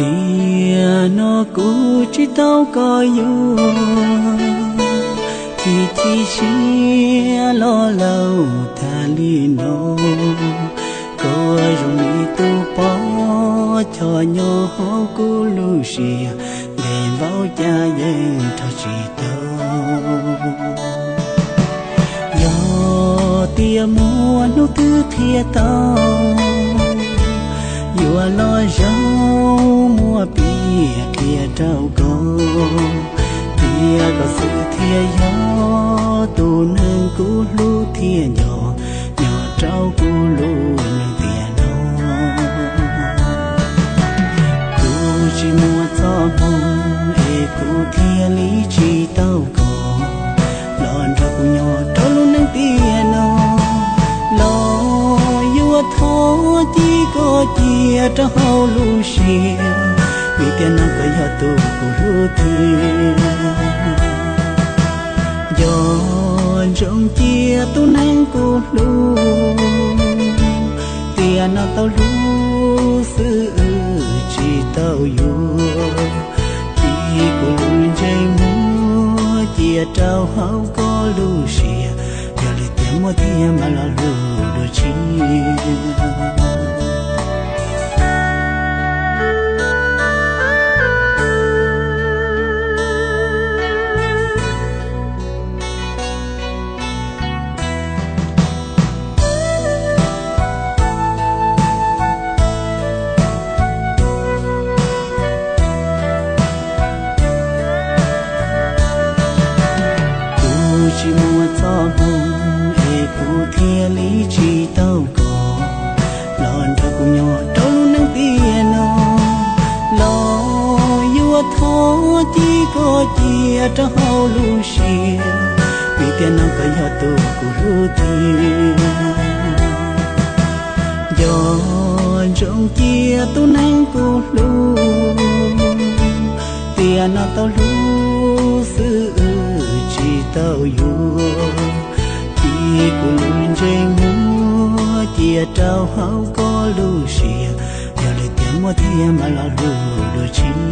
Tiam no kuv tsis tau koj yuav, chim chim siab los laus tas li no. Koj zoo li tus poj choj nyob hauv kuv lub siab, ntev npaum cas yeej nrog tsis tau. Yog tias muaj hnub twg qhia tau, yuav los zaum muab piav qhia rau koj, tias koj xwb thiaj yog tus neeg kuv hlub thiab nco, nyob rau kuv lub neej tiam no. Kuv tsis muaj txoj hmoo es kuv thiaj li tsis tau koj los nrog kuv nyob rau lub neej tiam no. Los yuav thov cia koj cia rau hauv lub siab, vim tiam no koj yog tus kuv hlub tiag. Nco ntsoov cia tus neeg kuv hlub, tiam no tau hlub xwb tsis tau yuav. Cia kuv lub ntsej muag cia rau hauv koj lub siab, yog li tias muaj tiag mam los hlub dua tshiab. Kuv tsis muaj txoj hmoo es kuv thiaj li tsis tau koj los nrog kuv nyob rau lub neej tiam no. Los yuav thov cia koj cia rau hauv lub siab, vim tiam no koj yog tus kuv hlub tiag. Nco ntsoov cia tus neeg kuv hlub, tiam no tau hlub xwb tsis tau yuav. Cia kuv lub ntsej muag cia rau hauv koj lub siab, yog li tias muaj tiag mam los hlub dua tshiab.